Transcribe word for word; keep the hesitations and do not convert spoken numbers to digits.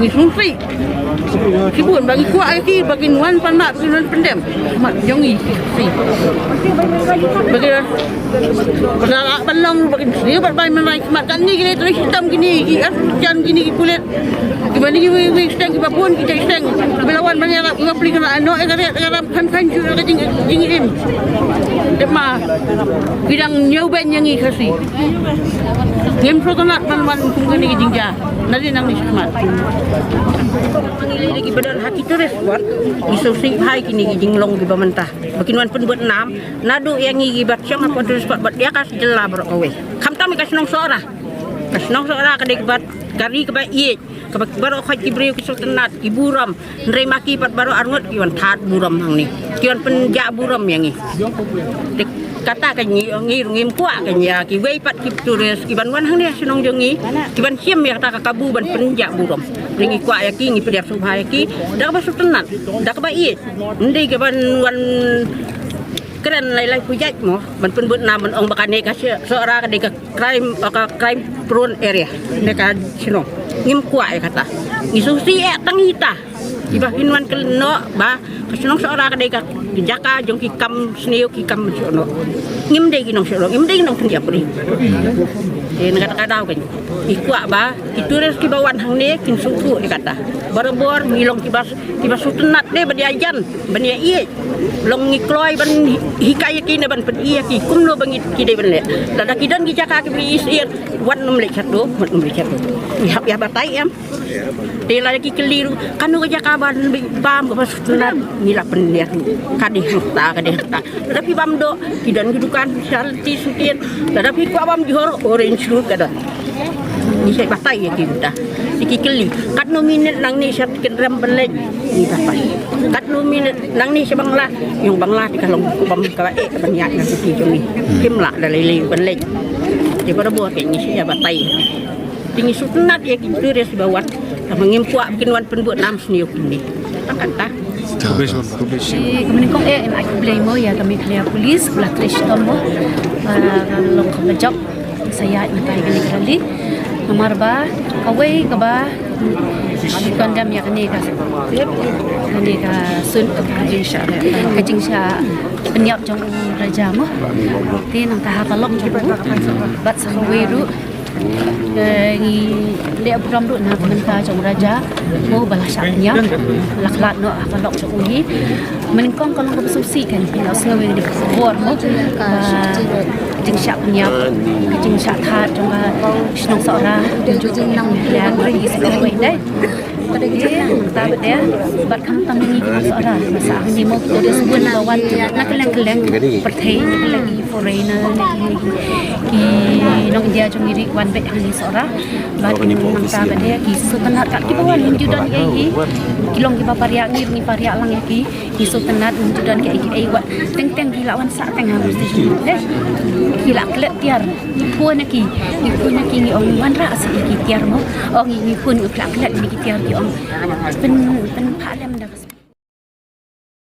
Ngi sngewsih shibun ba ngi kwah ïa ki ba kin wan pan map, ba kin wan pyndem. Mat jong ngi. Ba kin wan, ba la ban long ba kin sngewbha ban bai mynrai. Mat kane ki dei trei shitom kine ki ar jan kine ki pulit. Kiba ni kiwei wei sdang kiba bun ki jai sdang. Kiba la wan ban ïarap kiba plie kane, noh ïa ka riat ïa ka ram khan khan shu ïa ka jing jingim. Dep ma ki dang ñiew beiñ ïa ngi Khasi. Ngim sngewtynnat ban wan kum kane ki jingjia. Nari nang ni shakhmat. Ngi lei ki ba don ha ki tourist spot, ngi sngewsih bha ïa kine ki jinglong kiba mynta. Ba kin wan pynbud nam naduh ïa ngi kiba shong hapoh tourist spot bad ïa ka jylla baroh kawei. Khamtam ïa ka shnong Sohra. Ka shnong Sohra ka dei kaba ka ri kaba ïeit, kaba baroh khoit ki briew ki sngewtynnat, ki burom. Hynrei ma ki pat baroh arngut ki wan thad burom hangne, ki wan pynjah burom ïa ngi. Te kata ka ngi, ngi ruh ngim kwah ka ngi ïa kiwei pat ki tourist ki ban wan hangne ha shnong jong ngi, ki ban shim ïa kata ka kabu ban pynjah burom. Te ngi kwah ïa ki, ngi pdiang sngewbha ïa ki da kaba sngewtynnat, da kaba ïeit. Ym dei ka ban wan kren lai lai pujait mo, ban pynbud nam ban ong ba kane ka Sohra ka dei ka crime, ka crime prone area ne ka shnong. Ngim kwah ïa kata. Ngi sngewsih ïa tang ita. Kiba kin wan kynnoh ba ka shnong Sohra ka dei ka jaka jong ki kam sniew, ki kam shnong. Ngim dei ki nong shnong, ngim dei ki nong pynïap ri. Te na kata ka daw ka ngi kwah ba ki tourist kiba wan hangne kin sngewthuh ïa kata. Barabor ngi long kiba, kiba sngewtynnat de ban ïa jan, ban ïa ïeit. Long ngi kloi ban hi-, hikai ïa ki ne ban pyni ïa ki kumno ba ngi ki dei ban leh. Lada ki don ki jaka kiba ïeit, wat nym leit shato, wat nym leit shato. Ngi hap ïa batai em. Te lada ki kylli ruh kano ka jaka ban bam kaba sngewtynnat, ngi la pynleh ruh. Ka dei hangta, ka dei hangta. Lada phi bam doh, ki don ki dukan specialty sutien. Lada phi kwah bam jhur, orange ruh ka don. Ngi shait batai ïa ki mynta. Te ki kylli katno minit nangne sha Kynrem ban leit, ngi batai. Katno minit nangne sha Bangla, ïa u Bangla te ka long bam kaba eh ban ïaid na suki jong ngi. Kim lah da lei lei ban leit. Te barabor te ngi shait batai. Te ngi sngewtynnat ïa ki tourist ba wan. Tangba ngim kwah ba kin wan pynbud nam sniew kine. Tang kata. Te ka mynkong eh ngi ai khublei mo ïa ka Meghalaya Police ba la trei shitom mo. Ba ka long kaba jop. Sa ïaid mynta ïa kane ka rally. Namar ba kawei kaba condemn ïa kane ka, kane ka sun, ka jingshah, ka jingshah pynïap jong u Raja mo. Te nangta ha ka lok jong u bad sa kawei ruh, eh, ngi leh burom ruh na ka bynta jong u Raja mo ba la shah pynïap, la khlad noh ha ka lok jong u hi. Nyngkong ka long kaba sngewsih kan, phi la sngew ïa ka bor mo, ka jingshah pynïap, ka jingshah thad jong ka shnong Sohra, jong ka jingïaid lynti Sohra wei dei. Te nangta bad ïa, bad khamtam ngi ki Sohra, ba sa ngi mo ki tourist bun ba wan na kylleng kylleng pyrthei, na kylleng ki foreigner, na ki, ki nong India jong ngi ruh wan beit hangne Sohra. Bad nangta bad ïa ki sngewtynnat kat kiba wan, ngim ju don ei ei, ki long kiba pariah, ngi ruh ngi pariah lang ïa ki. Ki sngewtynnat, ngim ju don kiei kiei wat teng teng ki la wan sah teng ha station. Dei ki la klet tiar. Ngi phone ïa ki, ngi phone ïa ki, ngi ong wanrah seh ïa ki tiar mo. Ong ngi, ngi phone, ngi la klet ïa ki tiar, ki ong pyn, pynphah lem.